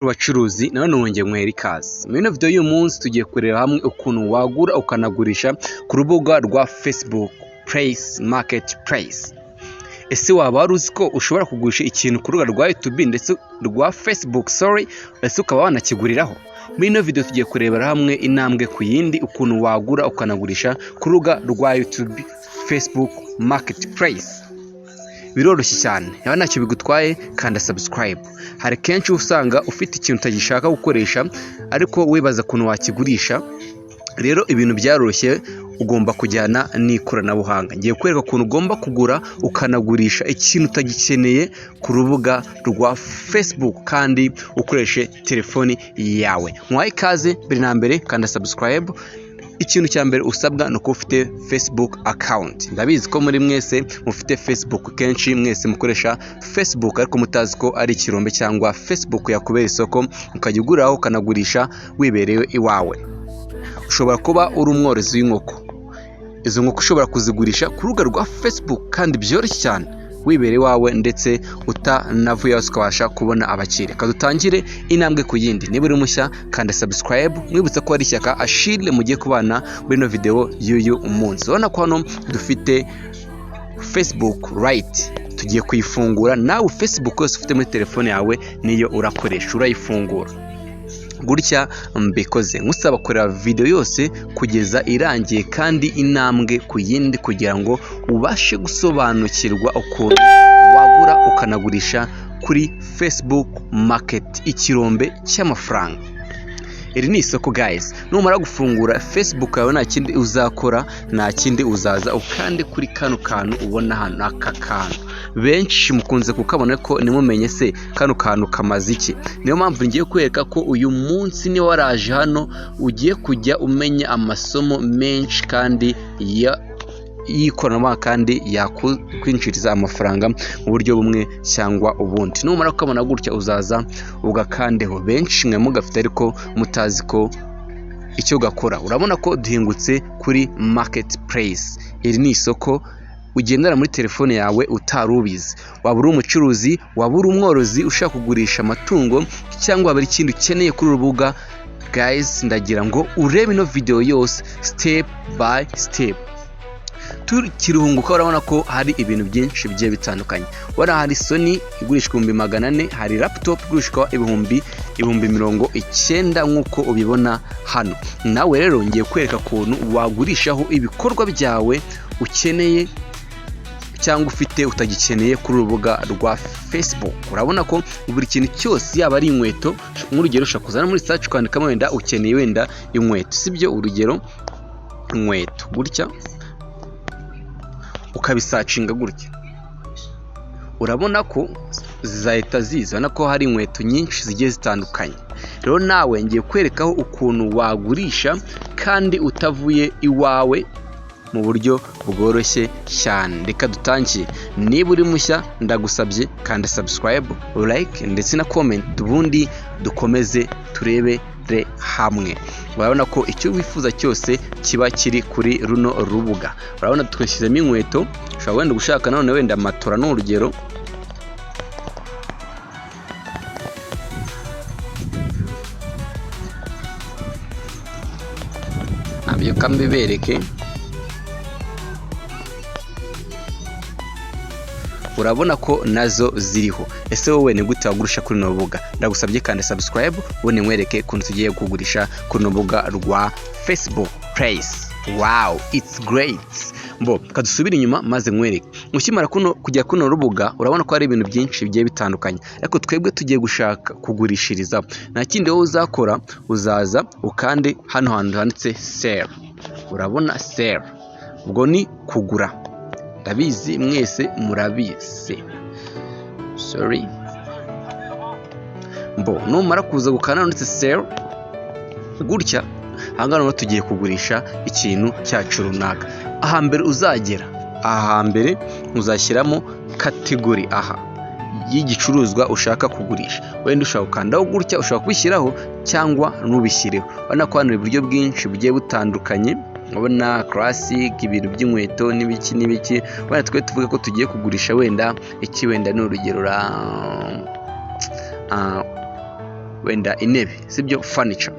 Abacuruzi nanone wongeye mwera ikaze. Muri ino video y'uyu munsi tugiye kureba hamwe ukuntu wagura ukanagurisha ku rubuga rwa Facebook Place Marketplace. Ese waba wari uzi ko ushobora kugurisha ikintu ku rubuga rwa YouTube ndetse rwa Facebook, sorry, ese ukaba wanakiguriraho? Muri ino video tugiye kurebera hamwe intambwe ku yindi ukuntu wagura ukanagurisha ku rubuga rwa YouTube Facebook Marketplace. Biroroshye cyane, niba ntacyo bigutwaye kanda subscribe. Hari kenshi usanga ufite ikintu utagishaka gukoresha ariko wibaza ukuntu wakigurisha. Rero ibintu byaroroshye, ugomba kujyana n'ikoranabuhanga. Ngiye kwereka ukuntu ugomba kugura ukanagurisha ikintu utagikeneye ku rubuga rwa Facebook kandi ukoreshe telefoni yawe. Muhaye ikaze. Mbere na mbere kanda subscribe. Ikintu cya mbere usabwa ni ukuba ufite Facebook account. Ndabizi ko muri mwese mufite Facebook, kenshi mwese mukoresha Facebook ariko mutazi ko ari ikirombe cyangwa Facebook yakubera isoko, ukajya uguraho ukanagurisha wibereye iwawe. Ushobora kuba uri umworozi w'inkoko, izo nkoko ushobora kuzigurisha ku rubuga rwa Facebook kandi byoroshye cyane, wibereye iwawe ndetse utanavuye hose ukabasha kubona abakiriya. Reka dutangire intambwe ku yindi. Niba uri mushya kanda subscribe, mwibutsa ko ari Ishyaka Ashille mugiye kubana muri ino video y'uyu munsi. Urabona ko hano dufite Facebook Lite, tugiye kuyifungura. Nawe Facebook yose ufite muri telefone yawe niyo urakoresha, urayifungura gutya mbikoze. Nkusaba kureba video yose kugeza irangiye kandi intambwe ku yindi kugira ngo ubashe gusobanukirwa ukuntu wagura ukanagurisha kuri Facebook Market, ikirombe cy'amafaranga. Iri ni isoko, guys. Numara gufungura Facebook yawe nta kindi uzakora, nta kindi, uzaza ukande kuri kano kantu ubona hano. Aka kantu benshi mukunze kukabona ko ntimumenye se kano kantu kamaze iki. Niyo mpamvu ngiye kwereka ko uyu munsi niba waraje hano ugiye kujya umenya amasomo menshi kandi ya y'ikoranabuhanga kandi yakwinjiriza amafaranga mu buryo bumwe cyangwa ubundi. Numara kukabona gutya uzaza ugakandeho. Benshi mwe mugafite ariko mutazi ko icyo gakora. Urabona ko duhingutse kuri marketplace. Iri ni isoko ugendera muri telefone yawe utari ubizi. Waba uri umucuruzi, waba uri umworozi ushaka kugurisha amatungo, cyangwa waba ari ikindi ukeneye kuri uru rubuga, guys, ndagira ngo urebe ino video yose step by step. Tukirunguka urabona ko hari ibintu byinshi bigiye bitandukanye. Urabona hari Sony igurishwa 400,000, hari laptop igurishwa 90,000 nk'uko ubibona hano. Nawe rero ngiye kwereka ukuntu wagurishaho ibikorwa byawe ukeneye cyangwa ufite utagikeneye kuri urubuga rwa Facebook. Urabona ko buri kintu cyose, yaba ari inkweto nk'urugero, ushobora kuzana muri search ukandikamo wenda ukeneye wenda inkweto, sibyo? Urugero inkweto gutya, ukabisearchinga gutya, urabona ko zizahita ziza. Urabona ko hari inkweto nyinshi zigiye zitandukanye. Rero nawe ngiye kwerekaho ukuntu wagurisha kandi utavuye iwawe mu buryo bworoshye cyane. Reka dutangire. Niba uri mushya ndagusabye kanda subscribe, like ndetse na comment, ubundi dukomeze turebere hamwe. Urabona ko icyo wifuza cyose kiba kiri kuri runo rubuga. Urabona twashyizemo inkweto, ushobora wenda gushaka none wenda matora ni urugero. Nabyuka mbibereke. Urabona ko nazo ziriho. Ese wowe ni gute wagurisha kuri runo rubuga? Ndagusabye kandi subscribe, ubundi nkwereke ukuntu tugiye kugurisha kuri runo rubuga rwa Facebook Place. Wow, it's great. Mbo kadusubire inyuma maze nkwereke. Ukimara kuno kujya kuno rubuga urabona ko hari ibintu byinshi bigiye bitandukanye, ariko twebwe tugiye gushaka kugurishiriza. Nta kindi wowe uzakora, uzaza ukande hano hantu handitse sell. Urabona sell, ubwo ni kugura. Ndabizi mwese murabizi, sorry. Mbo numara kuza gukanda handitse sell gutya, ahangaha noneho tugiye kugurisha ikintu cyacu runaka. Ahambere uzagera, aha hambere uzashyiramo category aha y'igicuruzwa ushaka kugurisha. Wenda ushobora gukandaho gutya, ushobora kubishyiraho cyangwa ntubishyireho. Urabona ko hano hari uburyo bwinshi bugiye butandukanye. Urabona classic, ibintu by'inkweto n'ibiki n'ibiki. Wenda twe tuvuge ko tugiye kugurisha wenda iki, wenda ni urugero ra wenda intebe, sibyo? Furniture,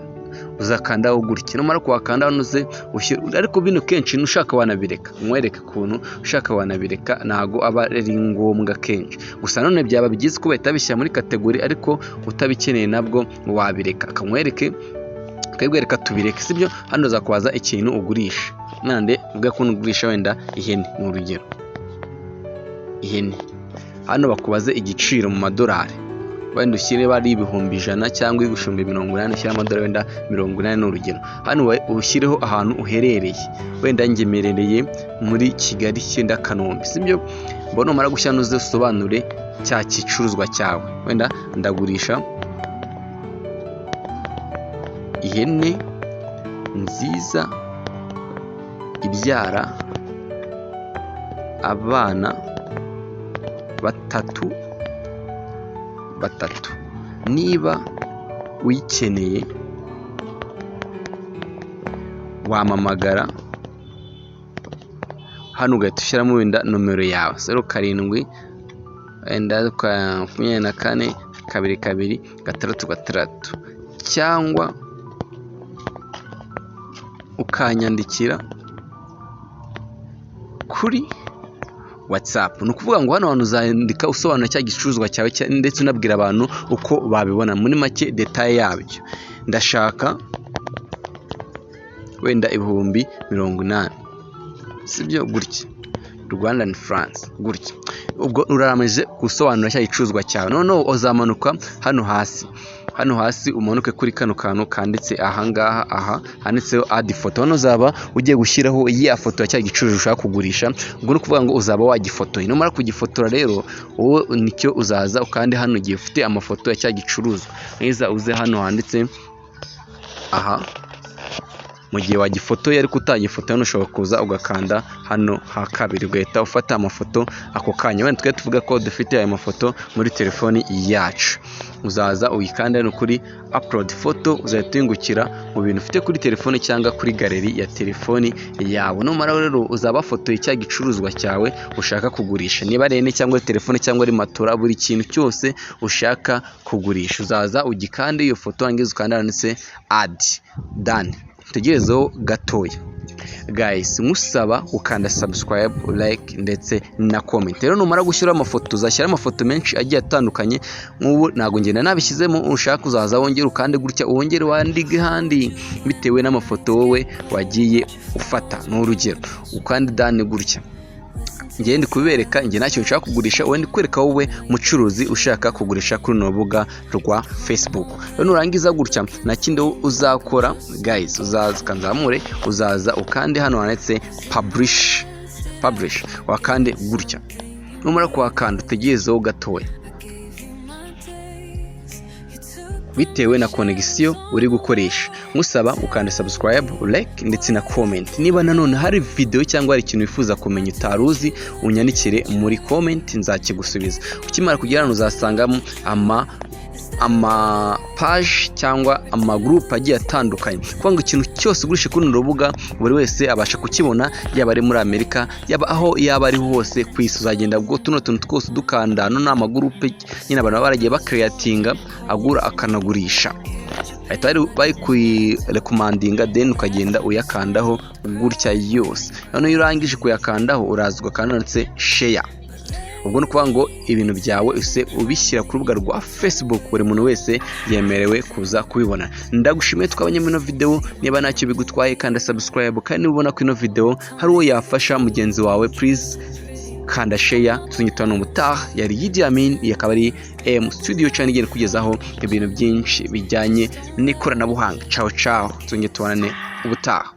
uzakandaho gutya. Numara kuhakanda hano uze ushyire, ariko bino kenshi nushaka wanabireka. Nkwereke ukuntu ushaka wanabireka, ntago aba ari ngombwa kenshi. Gusa none byaba byiza ko bahita bishyira muri category, ariko utabikeneye nabwo wabireka. Akamwereke akabwereka, tubireke, sibyo? Hano uzakubaza ikintu ugurisha. Nande uvuga ko ugurisha wenda ihene, ni urugero, ihene. Hano bakubaze igiciro mu madolari, wenda ushyire bari 100,000 cyangwa 80,000, ushyire amadolari wenda 80, ni urugero. Hano ushyireho ahantu uherereye, wenda ngemerereye muri Kigali, cyenda Kanombe, sibyo? Mbona numara gushyira, uze usobanure cya gicuruzwa cyawe. Wenda ndagurisha ihene nziza ibyara abana batatu batatu, niba uyikeneye wampamagara. Hano ugahita ushyiramo wenda nomero yawe, 07 wenda 24 22 66, cyangwa ukanyandikira kuri WhatsApp. Ni ukuvuga ngo hano hantu uzandika usobanura cya gicuruzwa cyawe, ndetse unabwira abantu uko babibona, muri make détails yabyo. Ndashaka wenda 80,000, sibyo? Gutya, Rwandan francs, gutya. Ubwo urarangije gusobanura cya gicuruzwa cyawe. Noneho uzamanuka hano hasi, hano hasi umanuke kuri kano kantu kanditse ahangaha, aha handitseho "add photo". Hano uzaba ugiye gushyiraho ya foto ya cya gicuruzwa ushaka kugurisha. Ubwo ni ukuvuga ngo uzaba wagifotoye. Numara kugifotora rero, wowe nicyo uzaza ukande hano igihe ufite amafoto ya cya gicuruzwa neza. Uze hano handitse aha. Mu gihe wagifotoye, ariko utagifotoye, hano ushobora kuza ugakanda hano ha kabiri, ugahita ufata amafoto ako kanya. Wenda twe tuvuga ko dufite aya mafoto muri telefoni yacu, uzaza uyikande hano kuri "upload photo", uzahita wingukira mu bintu ufite kuri telefoni cyangwa kuri gallery ya telefoni yawe. Numara rero uzaba wafotoye cya gicuruzwa cyawe ushaka kugurisha, niba ari ihene cyangwa telefone cyangwa ari matora, buri kintu cyose ushaka kugurisha uzaza ugikande iyo foto, warangiza ukande handitse "add", done. Utegerezeho gatoya. Guys, nkusaba gukanda subscribe, like ndetse na comment. Rero numara gushyiraho amafoto, uzashyiraho amafoto menshi agiye atandukanye. Nk'ubu ntabwo ngenda nabishyizemo, ushaka uzaza wongere ukande gutya, wongere wandike handi bitewe n'amafoto wowe wagiye ufata, ni urugero. Ukande "done" gutya. Njye ndi kubereka, njye nta kintu nshaka kugurisha, wowe ndi kwereka wowe mucuruzi ushaka kugurisha kuri runo rubuga rwa Facebook. Rero nurangiza gutya, nta kindi uzakora guys, uzaza ukanzamure, uzaza ukande hano handitse "publish". Publish wakande gutya. Numara kuhakanda, utegerezeho gatoya bitewe na connection uri gukoresha. Musaba ukanda subscribe, like ndetse na comment. Niba nanone hari video cyangwa hari ikintu wifuza kumenya utari uzi, unyandikire muri comment, nzakigusubiza. Ukimara kugera hano, uzasangamo ama page cyangwa amagroupe agiye atandukanye, kuvuga ngo ikintu cyose ugurisha kuri runo rubuga buri wese abasha kukibona, yaba ari muri Amerika, yaba aho yaba ari hose ku isi. Uzagenda ubwo tuno tuntu twose dukanda. Hano ni amagroupe nyine abantu baba baragiye bakreatinga, agura akanagurisha, bahita bari kuyirecommendinga, then ukagenda uyakandaho gutya yose. Noneho iyo urangije kuyakandaho, uraza ugakanda handitse "share". Ubwo ni ukuvuga ngo ibintu byawe use ubishyira ku rubuga rwa Facebook, buri muntu wese yemerewe kuza kubibona. Ndagushimiye twabonye muri ino video. Niba ntacyo bigutwaye, kanda subscribe, kandi niba ubona ko ino video hari uwo yafasha, mugenzi wawe, please kanda share. Tuzongera ubutaha. Yari Yidi Amin, iyi akaba ari M Studio channel igenda kugezaho ibintu byinshi bijyanye n'ikoranabuhanga. Ciao ciao, tuzongera tubonane ubutaha.